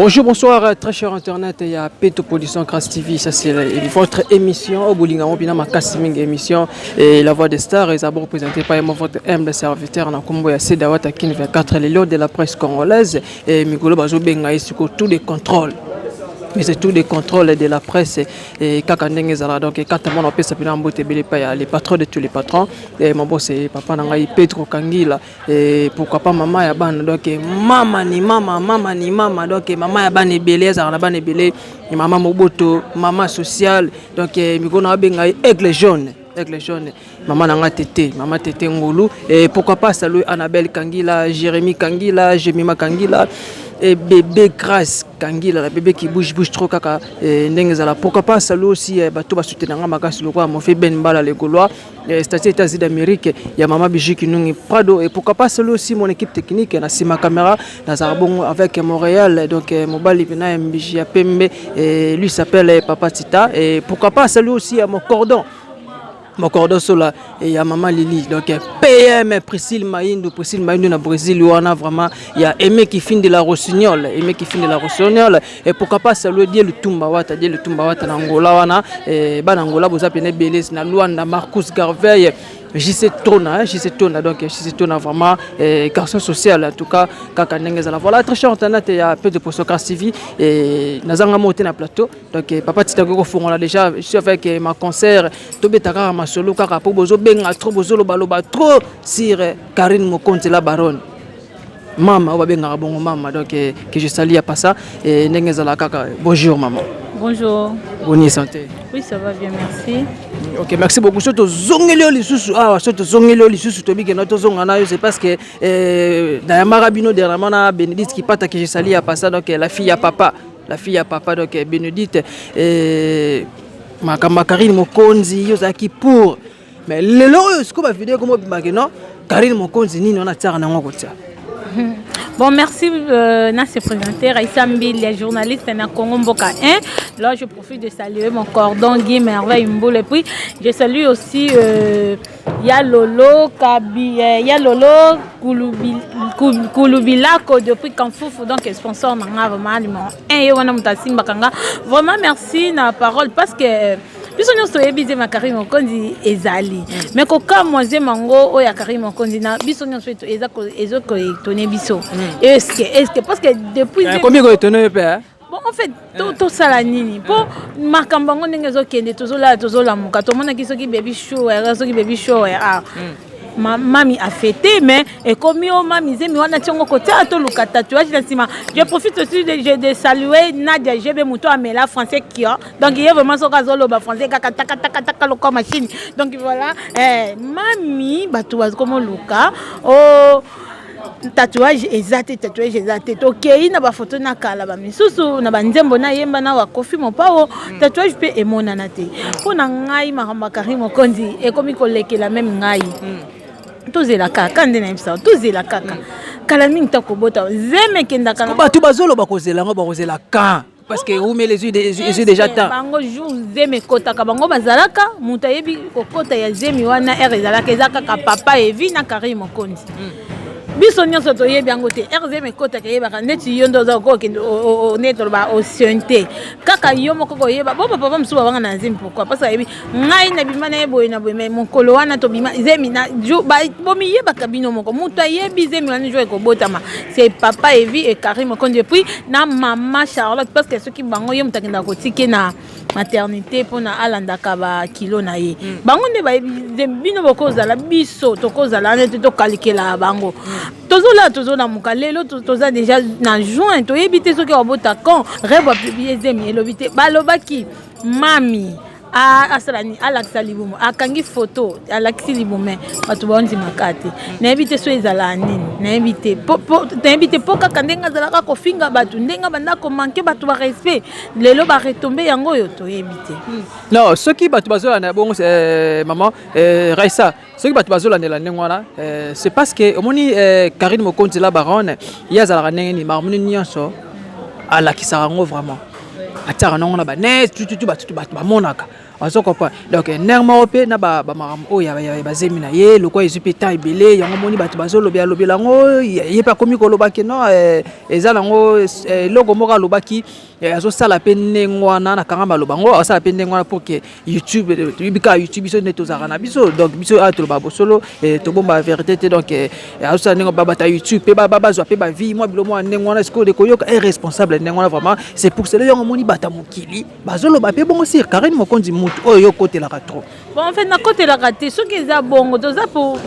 Bonjour, bonsoir, très cher internaute, il y a Peto Production Grâce TV, ça c'est votre émission, oyo bolinga bina makasi mingi émission, et la voix des stars, et d'abord présenté par votre humble serviteur, na kombo ya Sedawata Kin 24, le lion de la presse congolaise, et Mikolo bazo benga esiko tout de contrôle. Mais c'est tout des contrôles de la presse et kaka ndenge ezala. Donc kata mona opesa mpena mbote ebele epai ya les patrons de tous les patrons, et mon boss, papa na ngai Pedro Kangila, et pourquoi pas mama ya bana, donc mama ni mama, mama ni mama, donc mama ya bana ebele, ezalaka na bana ebele, mama moboto, mama sociale. Donc mikolo na babenga ye Aigle Jaune, Aigle Jaune, mama na nga Tete, mama Tete Ngolu. Et pourquoi pas saluer Annabelle Kangila, Jérémy Kangila, Jemima Kangila et bébé Grâce Kangila, la bébé qui bouge, bouge trop, kaka ndenge ezala. Pourquoi pas saluer aussi bato basoutenanga makasi lokola mofe Ben Mbala le Gaulois, statut États-Unis d'Amérique, ya mama Bijou Kinungi Prado. Et pourquoi pas saluer aussi mon équipe technique na sima caméra, nazala bongo avec Montréal, donc mobali pena Mbiji ya pembe, et lui s'appelle Papa Tita. Et pourquoi pas saluer aussi à mon cordon sola et ya mama Lili, donc PM Priscille Maïndou, Priscille Maïndou na Brésil wana. Vraiment il y a Aimé qui fin de la Rossignol, Aimé qui fin de la Rossignol. Et pourquoi pas saluer Dieu Lutumba Wata, Dieu Lutumba Wata na Angola wana, et bana Angola boza pene belé na Luanda, Marcus Garvey, JC Tona, hein, JC Tona, donc JC Tona vraiment, garçon social en tout cas, kaka ndenge ezala. Voilà, très cher internaute, il y a peu de Postocratie TV et nazanga monté na plateau. Donc papa Tita ko fongola déjà, je suis avec ma concert, tobeta kaka masolo kaka po bozo benga trop, bozo loba loba trop sur Karine Mokonzi la baronne. Mama, oyo babengaka bongo mama, donc que je salue ya pasa et ndenge ezala kaka. Bonjour maman. Bonjour. Boni santé? Oui, ça va bien, merci. Ok, merci beaucoup. So tozongeli yo lisusu awa, so tozongeli yo lisusu, tobikenda tozonga na yo, c'est parce que nayambaka bino dernièrement na Bénédicte Kipata, que je salue ya pasa, donc la fille ya papa, la fille ya papa, donc Bénédicte, makambo ya Karine Mokonzi, yo ozalaki pour, mais lelo oyo sikoyo bavideo komo obimaki non, Karine Mokonzi nini wana tiaka nango kotia? Bon, merci na se présenter, Raïssa Mbili, journaliste na Congo Mboka 1. Là, je profite de saluer mon cordon Guy Merveille Mboul. Et puis, je salue aussi Ya Lolo, Kabi, Ya Lolo Kulubilako depuis Kamfufu, donc sponsor nanga vraiment numéro 1. Et wana mutasimba bakanga. Vraiment, merci na parole parce que biso nyonso toyebi nzembo ya Karine Mokonzi ezali, mais kokamwa nzembo yango oyo ya Karine Mokonzi na biso nyonso ezokoétonner biso. Est-ce que parce que depuis Komi koétonner mpe? Bon, en fait, tosala nini mpo makambo yango ndenge ezokende, tozolala, tozolamuka, tomonaki soki baby shower, soki baby shower, ah, mami afêté, mais ekomi o mami zemi wana ntiongo kotia, toluka tatouage na nsima. Je profite aussi de saluer Nadia Gb, moto amela français kia, donc ye vraiment soki azoloba français kaka taka taka taka lokwa machine. Donc voilà, mami bato bakomoluka o tatouage eza te, tatouage eza te. Tokei na bafoto na kala, bamisusu na banzembo nayemba na bakofi mopao, tatouage mpe emonana te. Mpo na ngai, makambo ya Karine Mokonzi ekomi kolekela même ngai. Tozela kaka nde nayebisa, tozela kaka kala mingi ta kobota zeme ekendaka. Bato bazoloba kozela yango, bakozela quand? Parce que rumele ezwi déjà temps. Bango jour zemi ekotaka, bango bazalaka. Moto ayebi kokota ya zemi wana ere ezalaka, eza kaka papa Evi na Karine Mokonzi. Biso nyonso toyebi yango te. Rzm ekotaka, eyebaka neti yo nde oza kokende neti oloba osion te, kaka yo moko koyeba. Bo bapapa mosusu babanga na zemi. Pourquoi? Parce que ayebi ngai nabima na ye boye na boye, mais mokolo wana tobima zemi na bomiyebaka bino moko. Moto ayebi zemi wana jour ekobotama, c'est papa Evi et Karine Mokonzi et puis na mama Charlotte, parce que soki bango ye moto akendaka kotike na maternité mpona alandaka bakilo na ye, bango nde bayebi. Bino bokozala, biso tokozala nete tokalikela bango. Tozolala, tozolamuka, lelo toza déjà na juin, toyebi te soki babota quand. Rêve apublier zemi elobi te, balobaki mami asala nini, alakisa libumu, akangi foto, alakisi libumu, bato baondimaka te. Nayebi te so ezala nini, nayebi te, nayebi te mpo kaka ndenge azalaka kofinga bato, ndenge banda komanquer bato barespect, lelo baretombées yango oyo toyebi te. Non, soki bato bazolanda bongo, maman Raissa, soki bato bazolandela ndenge wana, c'est parce que omoni Karine Mokonzi la baronne, ye azalaka ndenge nini, makambo nini nyonso alakisaka yango, vraiment atiaka nango na banet tututu, bato bamonaka. Ozo comprendre? Donc ndenge moko mpe na bamakambo oyo ya bazemi na ye, lokwa ezwi mpe temps ebele, yango moni bato bazolobela lobela yango. Ye mpe akomi koloba ke non, eza nango eloko moko alobaki, azosala mpe ndenge wana. Nakanga maloba yango, azosala mpe ndenge wana pour que YouTube, toyebi kaka YouTube, biso nde tozalaka na biso. Donc biso awa toloba bosolo, tobomba vérité te. Donc azosala ndenge babata YouTube mpe bazwa mpe bavie mwa bilo mwa ndenge wana. Sikoyo koyoka irresponsable ndenge wana, vraiment, c'est pour cela yango omoni bato ya mokili bazoloba mpe bongo sur Karine Mokonzi, mutu oyo yo okotelaka trop. Bon, en fait, nakotelaka te. Soki eza bongo, toza pour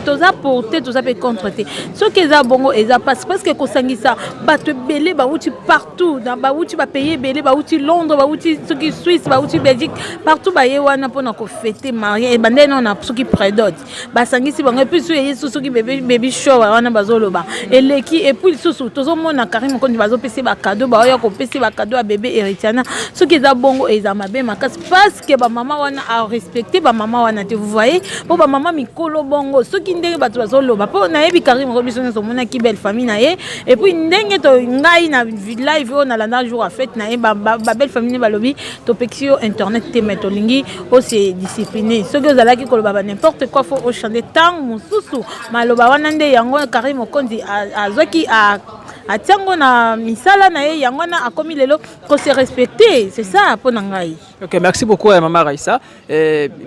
te, toza mpe contre te. Soki eza bongo, eza mpasi, parce que kosangisa bato ebele bauti partout, bauti bapays ebele, bauti Londres, bauti soki Suisse, bauti Belgique, partout, baye wana mpona kofêter mariage. Ebandai nao na soki prédot, basangisi bango, et puis so eye soki baby shower wana bazoloba eleki. Et puis lisusu tozomona Karine Mokonzi bazopesa bacadeau, baoya kopesa bacadeau ya bébé Héritiana. Soki eza bongo, eza mabe makasi, parce que bamama wana arespecte bamama wana te, vous voyez? Mpo bamama mikolo bongo, soki ndenge bato bazoloba, mpo nayebi Karine moko, biso nyonso omonaki belle famille na ye. Et puis ndenge to ngai na live oyo nalanda jour ya fête na ye, babelle famille ne balobi: topekisi yo internet te, mais tolingi ose discipline. Soki ozalaki koloba ba n'importe quoi, faut ochange. Ntango mosusu maloba wana nde yango Karine Mokonzi azwaki, atiango na misala na ye, yango wana akomi lelo kose respecter. C'est ça mpo na ngai. Ok, merci beaucoup, mama Raisa.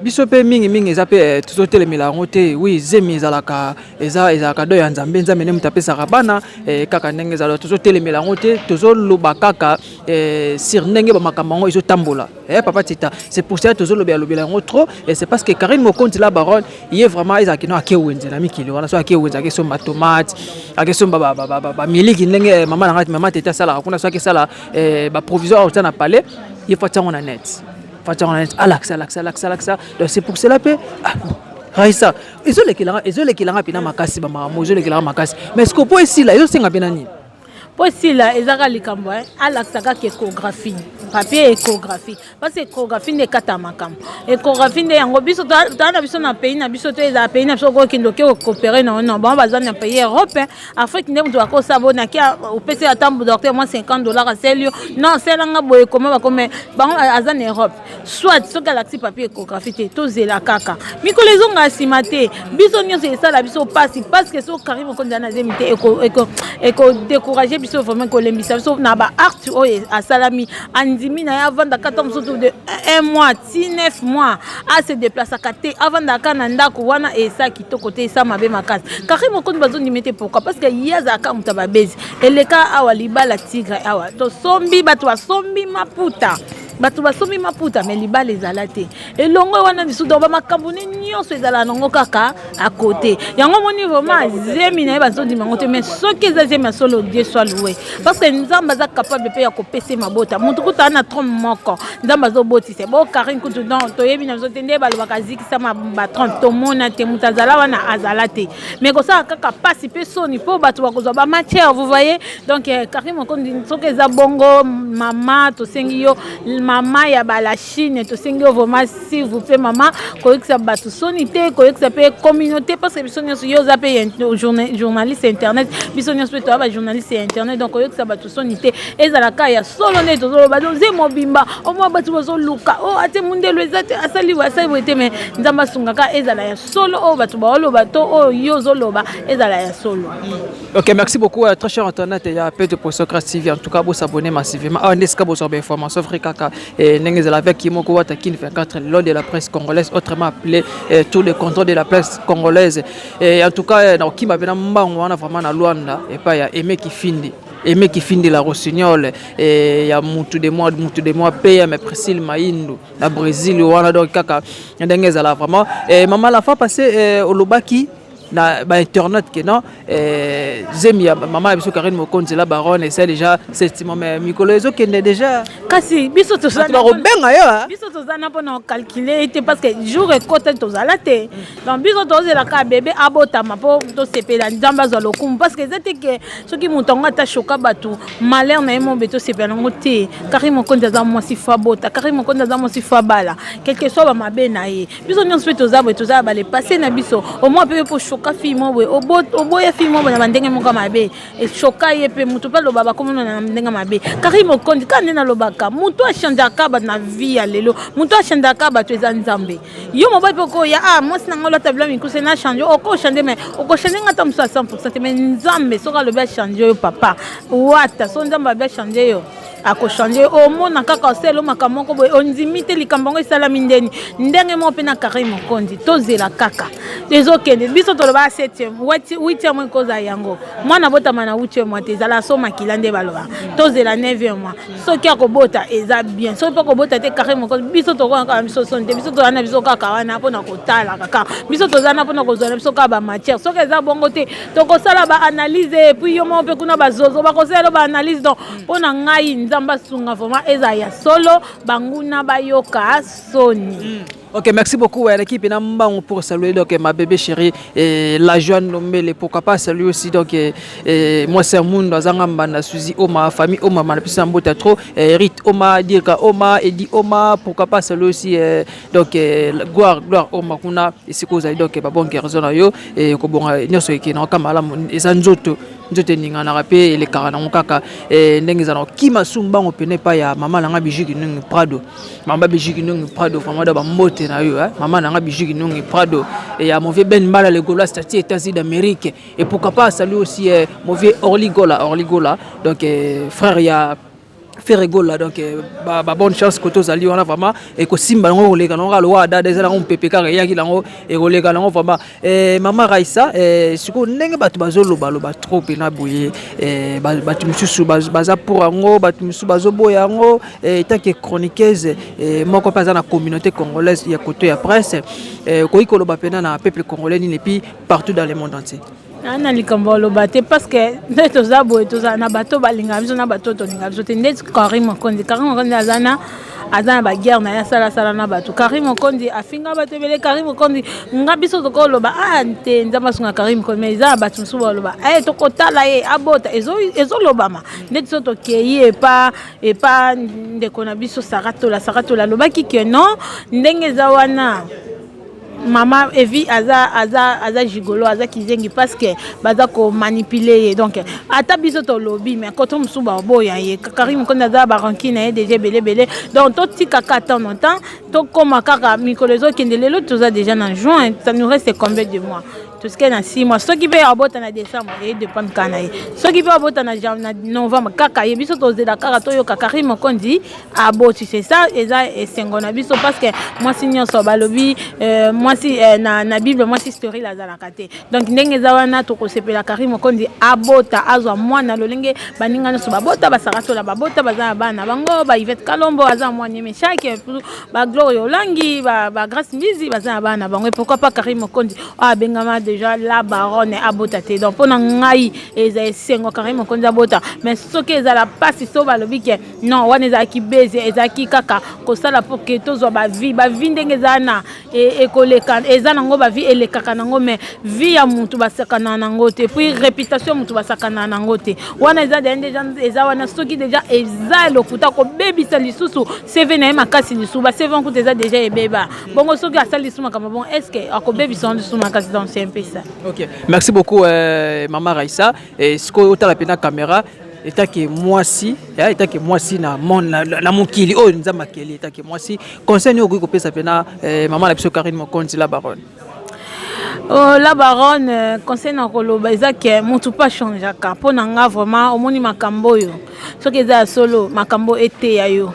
Biso mpe mingimingi eza mpe tozotelemela yango te. Oui, zemi ezalaka, eza ezalaka do ya Nzambe. Nzambe nde moto apesaka bana. Kaka ndenge ezalaka, tozotelemela yango te, tozoloba kaka sur ndenge bamakambo yango ezotambola. Papa Tita, c'est pour ça tozolobela lobela yango trop, et c'est parce que Karine Mokonzi la baronne, ye vraiment ezalaki no ake wenze na mikili wana. So ake wenze, akesomba tomate, akesomba bamiliki, ndenge mama na ngai, mama Tete, asalaka kuna. So akesala baprovision awa, otia na palais, ye faut atiango na net, faut atiango na net, alakisa, alakisa, alakisa, alakisa. Donc c'est pour cela mpe, ah, Raisa, ezolekelanga mpena makasi, bamakambo ezolekelanga makasi. Mais ce que po esila, ezosenga mpena nini? Mpo esila, ezaka likambo alakisa kaka échographie, papier échographie, parce que échographie nde ekata makambo. Échographie nde yango. Biso toza na biso na pays na biso to ezala pays na biso, okokende oke kokopere na ono. Bango baza na pays Europe, Afrique nde moto bakosala bo naki opesi ata docteur mwa 50 $, aseli yo non, asalanga boye, koma bakome. Bango aza na Europe. Soit soki alakisi papier échographie te, tozela kaka mikolo ezonga nsima te. Biso nyonso esala biso mpasi, parce que so Karine Mokonzi aza na zemi te, ekodécourage biso vraiment, kolembisa biso na baacte oyo asalami. Andimi na ye, avandaka ata mosusu de un mois ti 9 mois, ase déplaçaka te, avandaka na ndako wana. Esa kitoko te, esa mabe makasi. Karine Mokonzi bazondimi te. Pourquoi? Parce que ye azalaka moto ya babezi. Eleka awa libala tigre awa, tosombi, bato basombi maputa, bato basombi maputa, mais libala ezala te. Elongo wana lisusu, donc bamakambo ne nyonso ezala nango kaka akote yango. Moni vraiment zemi na ye, bazondima yango te. Mais soki eza zemi ya solo, Dieu soit loué, parce que Nzambe aza capable mpe ya kopesa mabota. Motu kutu aza na trompe moko, Nzambe azobotisa bo Karine kutu. Donc toyebi na biso te nde balobaka azikisama batrompe, tomona te moto azala wana, azala te. Mais kosala kaka mpasi mpe soni mpo bato bakozwa bamatière, vous voyez? Donc Karine Mokonzi, soki eza bongo, mama, tosengi yo, mama ya balachine, tosengi yo vraiment, s'il vous plaît, mama, koyokisa bato soni te, koyokisa mpe communauté, parce que biso nyonso, yo oza mpe journaliste internet, biso nyonso mpe toya bajournaliste ya internet. Donc koyokisa bato soni te, ezalaka ya solo nde tozoloba. Oze mobimba omwa bato bazoluka o ate mundelo eza te, asali boye, asali boye te. Mais Nzambe asungaka, ezala ya solo oyo bato baoloba to oyo yo ozoloba, ezala ya solo. Ok, merci beaucoup, très cher internet. Il y a peu de Poisson TV. En tout cas, vous s'abonner massivement. Ah, n'est-ce pas, vous avez information, frère kaka, et ndenge avec Kimoko Wata Kin 24, l'homme de la presse congolaise, autrement appelé tous les contrôles de la presse congolaise. Et en tout cas, na Okima bena mbango wana vraiment na Luanda, et pas il y a Aimé Kifindi. Aimé Kifindi la Rossignol, et il y a Moutou de moi, Moutou de moi, PM Priscille Maindu, na Brésil, wana donc kaka, ndenge ezala vraiment. Et maman, la fois passée, olobaki na bainternet ke non, zemi ya mama na biso Karine Mokonzi la baronne esa déjà septiment, mais mikolo ezokende déjà. Kasi biso bakobenga yo. Biso toza na mpona kocalculer te, parce que jour ekota tozala te. Donc biso tozelaka bébé abotama mpo tosepela, Nzambe azwa lokumu, parce que eza te ke soki moto yango ata shoka bato malheur na ye mobe, tosepela yango te. Karine Mokonzi aza mwasi, faut abota. Karine Mokonzi aza mwasi, faut abala, quelque soit bamabe na ye. Biso nyonso mpe toza boye, toza bale passé na biso omoi mpe mpo shoka. Oshoka fille moko boye, oboya fille moko boye na bandenge moko ya mabe, eshoka ye mpe moto mpe aloba bakomona na ndenge mabe. Karine Mokonzi, kaka nde nalobaka, moto achangeaka bato na vie ya lelo, moto achangeaka bato eza Nzambe. Yo mobali mpe okoya, ah, mwasi na ngai olata bila mikuse, na change, okochange, mais okochange nga ata mosu ya 100 te. Mais Nzambe soki alobi achange yo, papa wata, so Nzambe alobi achange yo, akochange. Omona kaka osala makambo moko boye, ondimi te likambo yango esalami ndeni ndenge moko mpe na Karine Mokonzi. Tozela kaka, ezokende. Biso toloba 7e, 8e mois ekozala yango. Mwana abotama na 8e mois te, ezala so makila nde baloba. Tozela 9e mois, soki akobota eza bien, soki mpe akobota te, Karine Mokonzi, biso tokoka kaka biso soni te. Biso toza na biso kaka wana mpona kotala kaka, biso toza na mpona kozwa na biso kaka bamatière. Soki eza bongo te, tokosala baanalyse, et puis yo moko mpe kuna bazozo bakosala baanalyse. Donc mpo na ngai, Nzambe asunga vraiment, eza ya solo, banguna bayoka soni. Ok, merci beaucoup à l'équipe et Mbango pour saluer donc ma bébé chérie et la Joanne Lombele. Pourquoi pas saluer aussi donc et moi c'est Mundo Azanga Mbanda Suzy Oma, famille Oma, ma puissance Mbota trop et Rit Oma, Dirka Oma, Edi Oma. Pourquoi pas saluer aussi donc Gloire Gloire Oma kuna esiko ozali, donc ba bonne guérison na yo et ko bon nyonso eke na kamala eza nzoto, nzoto eninganaka mpe elekaka nango kaka ndenge eza na kima su mbango pene epai ya mama nanga Bijiki Nungi Prado. Mama Bijiki Nungi Prado, vraiment da bambote na yo, mama nanga Bijiki Nungi Prado, et ya mon vieux Ben Mbala le Gaulois, statut États-Unis d'Amérique. Et pourquoi pas saluer aussi mon vieux Orly Gola, Orly Gola, donc frère ya Ferre Gola, donc ba bonne chance koto ozali wana, vraiment ekosimba yango, koleka nango kaka lokola dada eza nango mopepe kaka eyaki nango, ekoleka nango vraiment. Mama Raisa, sikoyo ndenge bato bazolobaloba trop mpena boye, bato mosusu baza pour yango, bato mosusu bazoboya yango, tant que chroniqueuse moko mpe aza na communauté congolaise ya koto ya presse, okoki koloba mpena na peuple congolais nini, et puis partout dans le monde entier? Na likambo oloba te, parce que nde toza boye, tozala na bato balingaka biso na bato tolingaka biso te. Ndeti Karine Mokonzi, Karine Mokonzi aza na baguerre na ye, asalasala na bato. Karine Mokonzi afinga bato ebele. Karine Mokonzi, nga biso tokoloba a te, Nzambe asunga Karine Mokonzi. Mais eza na bato mosusu baloba e tokotala ye abota, ezolobama ndeti so tokei epa ndeko na biso Saratola. Saratola alobaki ke non, ndenge eza wana, mama Evi aza gigolo, aza kizengi, parce que baza komanipuler ye. Donc ata biso tolobi, mais koto mosusu baboya ye. Karine Mokonzi aza baranki na ye déjà ebele ebele. Donc totikaka temps na temps, tokóma kaka mikolo ezokende. Lelo toza déjà na juin, ça nous reste combien de mois? Tosike na 6 mois. Soki mpe abota na décembre, edépendre kaka na ye. Soki mpe abota na novembre, kaka ye. Biso tozela kaka toyoka Karine Mokonzi aboti, c'est ça, eza esengo na biso, parce que mwasi nyonso balobi mwasi na Bible, mwasi stérile azalaka te. Donc ndenge eza wana, tokosepela Karine Mokonzi abota, azwa mwana lolenge baninga nyonso babota. Basakatola babota, baza na bana bango. Ba Ivete Kalombo aza mwana, Meshake, Bagloria Olangi, Bagrace Mbizi baza na bana bango. Pourquoi pas Karine Mokonzi oyo abengama déjà la baronne abota te? Donc mpona ngai eza esengo Karine Mokonzi abota. Mais soki ezala mpasi, so balobi ke non, wana ezalaki beze, ezalaki kaka kosala mpo ke tozwa bavues. Bavues ndenge eza na ekoleka, eza nango bavues elekaka nango, mais vie ya mutu basakana nango te, puis réputation ya mutu basakana nango te. Wana eza déjà, eza wana. Soki déjà eza lokuta, kobebisa lisusu CV na ye makasi lisusu. Ba CV kuta eza déjà ebeba bongo. Soki asali lisusu makambo bongo, est ce que akobebisa lisusu makasi? Donc c'est un peu ça. Ok, merci beaucoup mama Raisa. Sikoyo otala mpenza caméra etake mwasi, etake mwasi na monde, na mokili oyo Nzambe akeli, etake mwasi, conseil nini okoki kopesa mpena mama na biso Karine Mokonzi la baronne? Oh, la baronne, conseil na koloba eza ke motu mpe achangeaka. Mpo na nga vraiment, omoni makambo oyo, soki eza ya solo, makambo eteya yo,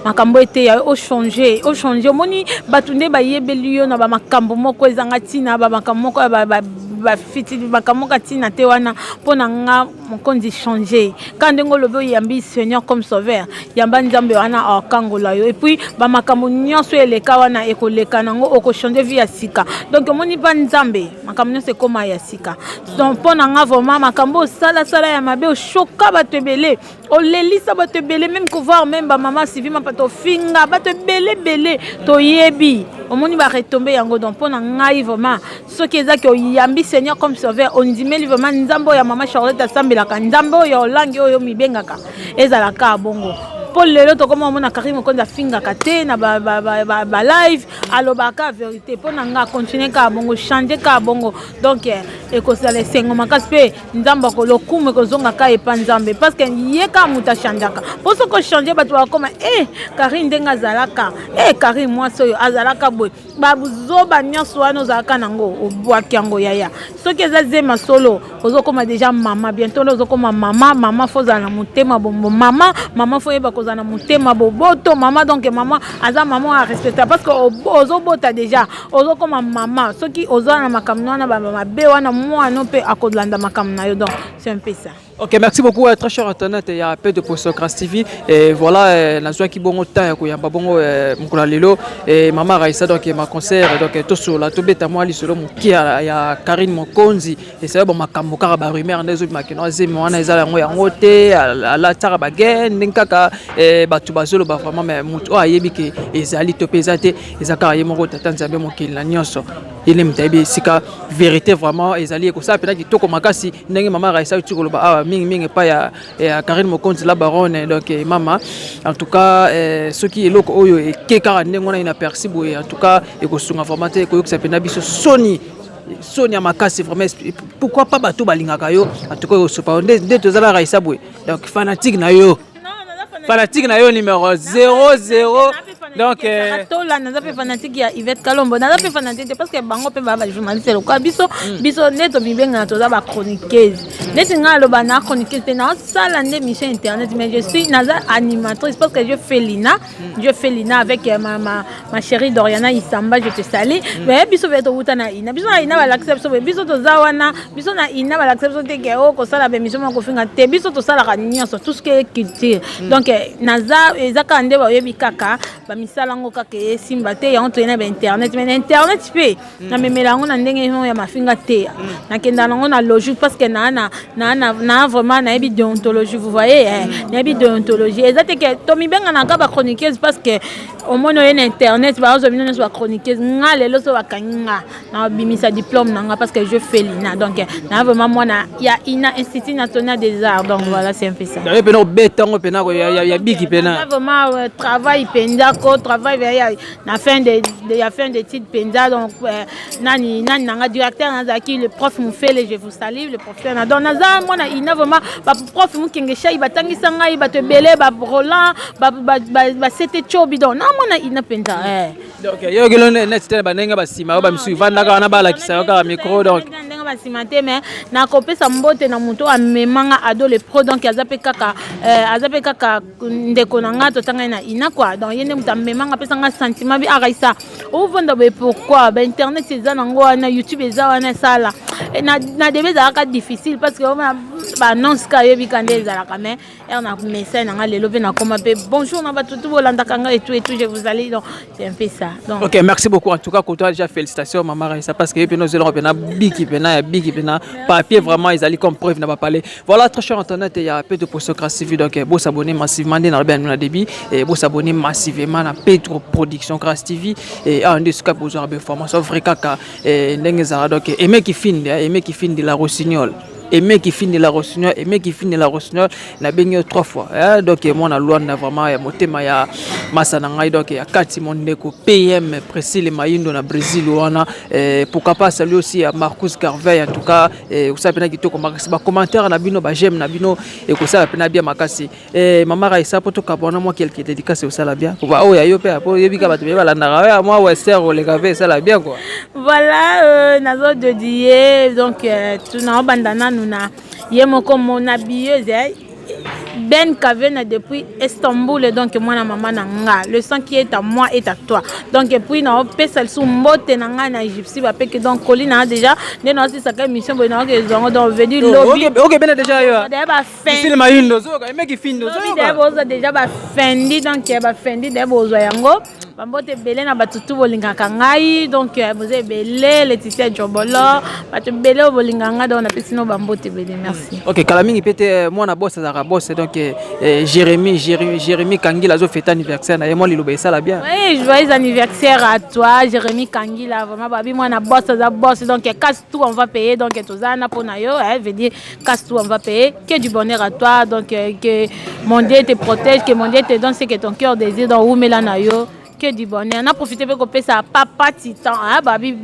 makambo eteya yo, ochange, ochange. Omoni bato nde bayebeli yo na bamakambo moko ezanga ntina, bamakambo moko ya bafiti, makambo moko ntina te wana. Mpo na nga, mokonzi, change kaka ndenge olobi, oyambi Seigneur comme sauveur, yamba Nzambe wana akangola yo, et puis bamakambo nyonso eleka wana ekoleka nango, okochange vie ya sika. Donc omoni mpa Nzambe, makambo nyonso ekóma ya sika. Donc mpo na nga vraiment, makambo osalasala ya mabe, oshoka bato ebele, olelisa bato ebele, même kovoir même bamama Sylvie Mapa, tofinga bato ebele ebele, toyebi, omoni baretombées yango. Donc mpo na ngai vraiment, soki ezaki oyambi Seigneur comme sauveur, ondimeli vraiment Nzambe oyo ya mama Charlotte asambelaka, Nzambe oyo olangi oyo mibengaka, ezalaka bongo. Mpo lelo tokoma omona Karine Mokonzi afingaka te na balive, alobaka vérité. Mpo na nga, continue kaka bongo, change kaka bongo. Donc ekozala esengo makasi, mpe Nzambe akolokumu, ekozonga kaka epa Nzambe, parce que ye kaka moto achangeaka. Mpo soki ochange, bato bakoma e Karine ndenge azalaka, e Karine mwasi oyo azalaka boye. Bazoba nyonso wana ozalaka nango, obwaki yango, yaya. Soki eza zema solo, ozokoma déjà mama bientôt nde ozokoma mama. Mama faut ozala na motema bombo, mama, mama faut oyeba kozala na motema boboto, mama. Donc mama aza mama oyo arespecta, parce que ozobota déjà, ozokoma mama. Soki oza na makambo wana mabe wana, mwana mpe akolanda makambo na yo. Donc c'est un peu ça. Ok, merci beaucoup, très cher internaute. Il y a peu de Posto Grâce TV. Et voilà, nazwaki bongo temps ya koyamba bongo mokolo lelo et mama Raissa, donc ma concert, donc tosola, tobeta mwa lisolo moke ya Karine Mokonzi. Et c'est bon, makambo kaka ba rumeur nde ezobima keno azemi wana eza yango yango te, alataka bagen ndenge kaka bato bazoloba vraiment. Mais moto oyo ayebi ke ezali to mpe eza te, eza kaka ye moko Tata Nzambe mokili na nyonso. Ye nde moto ayebi esika vérité vraiment ezali. Ekosala mpena kitoko makasi ndenge mama Raissa uti koloba awa mingimingi epai ya Karine Mokonzi la baronne. Donc mama, en tout cas, soki eloko oyo eke kaka ndenge wana inaperçu boye, en tout cas ekosunga vraiment te, ekoyokisa mpena biso soni, soni ya makasi vraiment. Pourquoi pas bato balingaka yo? En tout cas ekosopa nde tozala Raissa boye. Donc fanatique na yo, fanatique na yo numéro 00, donc Tola, naza mpe fanatique ya Yvette Kalombo, naza mpe fanatique te, parce que bango mpe baa bajournaliste lokola biso. Biso nde tomibengana, toza bachroniqueuse. Neti ngai aloba na chroniqueuse te, naosala nde mission internet, mais je suis, naza animatrice, parce que je fais l'INA, je fais l'INA avec ma chérie Doriana Isamba, je te salue. Mais biso mpe towuta na INA. Biso na INA balakisa biso boye. Biso toza wana, biso na INA balakisa biso te ke o kosala baémission moko kofinga te. Biso tosalaka nyonso, tout ce qui est culture. Donc naza, eza kaka nde bayebi kaka bamisala yango kaka esimba te. Yango toye na bainternet, mais na internet mpe namemela yango na ndenge ya mafinga te. Nakenda nango na logique, parce que naa vraiment nayebi déontologie, vous voyez, nayebi déontologie. Eza te ke tomibenganaka bachroniqueuse, parce que omoni oye na internet, bazwa bino nyonso bachroniqueuse. Nga lelo so bakangi nga, nabimisa diplôme na nga, parce que je fais l'INA. Donc na vraiment mwana ya INA, Institut national des arts. Donc voilà, c'est un peu ça. Yo mpena obeta yango mpena ya biki mpena. Vraiment travail mpenza ko travail ya na fin de ya fin d'étude mpenza. Donc nani nani nanga directeur nazalaki le prof Mufele, je vous salue le professeur na. Donc naza mwana INA vraiment. Baprof Mukenge Shai batangisa ngai, bato ebele, baroland, basete chobi. Donc na mwana INA mpenza. Donc yo okelo neti te bandenge basima oyo bamisusu evandaka wana, balakisa yo kaka micro, donc. Ndenge basima te, mais nakopesa mbote na moto amemanga, Ado le Pro. Donc aza mpe kaka, aza mpe kaka ndeko na nga, totanga ye na INA quoi. Donc ye nde moto amemanga, apesanga sentiment bi araisa ovanda boye. Pourquoi bainternet eza nango wana, YouTube eza wana, esala na début ezalaka difficile, parce que baannonce ka oyebi ka nde ezalaka. Mais ere na message na nga lelo mpe nakoma mpe bonjour na bato tu bolandaka nga et tout et tout, je vous allez. Donc c'est un peu ça, donc. Ok, merci beaucoup en tout cas. Koto déjà félicitations, mama Raissa, parce que pena ozelaka pena biki, pena ya biki, pena papier vraiment ezali comme preuve na bapale. Voilà, très cher internaute ya Pedro Production TV, donc bo s'abonner massivement nde na lobi na début, et bo s'abonner massivement na Pedro Production Grâce TV. Et awa nde esika bozwaka bainformation vrai kaka ndenge ezalaka. Donc aimé Kifinde, aimé Kifinde la rossignol, aimé Kifinde la rossignol, aimé Kifinde la rossignol, nabengi yo trois fois. Donc mwana Lwanda vraiment ya motema ya masa na ngai, donc ya kati, mon ndeko PM Priscille Mayindo na Brésil wana. Pourquoi pas saluer aussi ya Marcus Carvey. En tout cas ekosala mpena kitoko makasi, bacommentaire na bino, baj'aime na bino ekosala mpena bien makasi. Mama Raissa, po tokabwana, mwa quelque dédicace ekosala bien oyo ya yo mpe, po oyebika bato beye balandaka oyo mwa wester oleka mpe esala bien quoi. Voilà, nazo dédier donc tunaobanda nanu na ye moko mon habilleuse Ben Kavena depuis Istanbul. Donc mwana mama na nga, le sang qui est à moi est à toi. Donc et puis na opesa lisusu mbote na nga na Égypte bapeke. Donc koli na déjà nde na osisaka émission boye na okezwango, donc venu lobi. Ok, bena déjà yo. Déjà bafendi. Sile Mayindo zoka emeki findo. Lobi déjà bozwa déjà bafendi, donc bafendi déjà bozwa yango. Bambote ebele na bato tu bolingaka ngai, donc boza ebele, Laetitia Jobolo, bato ebele oyo bolingaka ngai, donc napesi no bambote ebele, merci. Ok, kala mingi mpe te, mwana boss azalaka boss, donc Jérémy, Jérémy, Jérémy Kangila azofeta anniversaire na ye, mwa liloba esala bien. Oui, joyeux anniversaire à toi, Jérémy Kangila. Vraiment, babi mwana boss aza boss, donc casse tout, on va payer, donc toza na mpona yo, hein, veut dire casse tout, on va payer. Que du bonheur à toi, donc que mon Dieu te protège, que mon Dieu te donne ce que ton cœur désire, donc umela na yo, que du bonheur. Na profité mpe kopesa papa Titan, hein, babi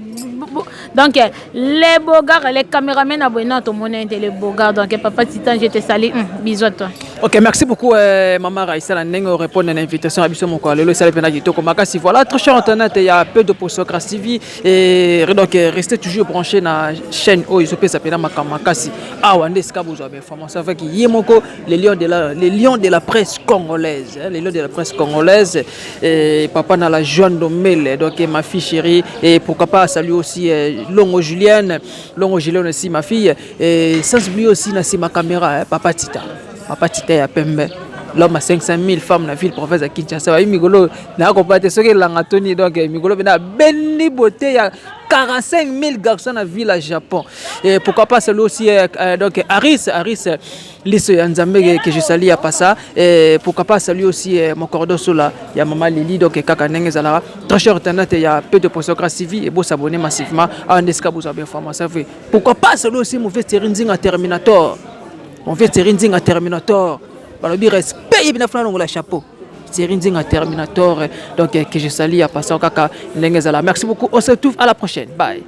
donc les beaux gars, les caméramans na boye na tomoni te, les beaux gars, donc papa Titan, je te salue, bisous à toi. Ok, merci beaucoup, Mama Raïssa, na ndenge répondre à l'invitation à biso moko lelo, esali mpena kitoko makasi. Voilà, très cher internet, il y a peu de Postocratie TV et donc restez toujours branché na chaîne oyo ezopesa mpena makambo makasi. Awa nde esika bozwa bainformation avec ye moko, les lions de la presse congolaise, hein, les lions de la presse congolaise, et papa na la Joanne Domele, donc ma fille chérie, et pourquoi pas saluer aussi Longo Julienne, Longo Julienne aussi, ma fille, et sans oublier aussi na ma caméra, hein, papa Tita, papa Tita ya pembe, l'homme à 500 000 femmes na ville province ya Kinshasa. Bayi mikolo nakopa te soki elanga toni, donc mikolo mpena abendi beauté ya 45 000 garçons na ville ya Japon. Et pourquoi pas celui aussi, donc Aris, Aris Liso ya Nzambe, que je salue ya passa, et pourquoi pas saluer aussi mon cordon sola ya mama Lili. Donc kaka ndenge ezalaka, très cher internet ya peu de Postocratie TV, et bo s'abonner massivement à ndeska bozwa bainformation. Pourquoi pas saluer aussi mon vieux Thierry Nzinga Terminator, mon vieux Thierry Nzinga Terminator, balobi respect, yebi na fana longola chapeau, Thierry Nzinga Terminator, donc que je salue à passant, kaka ndenge ezala. Merci beaucoup, on se retrouve à la prochaine, bye.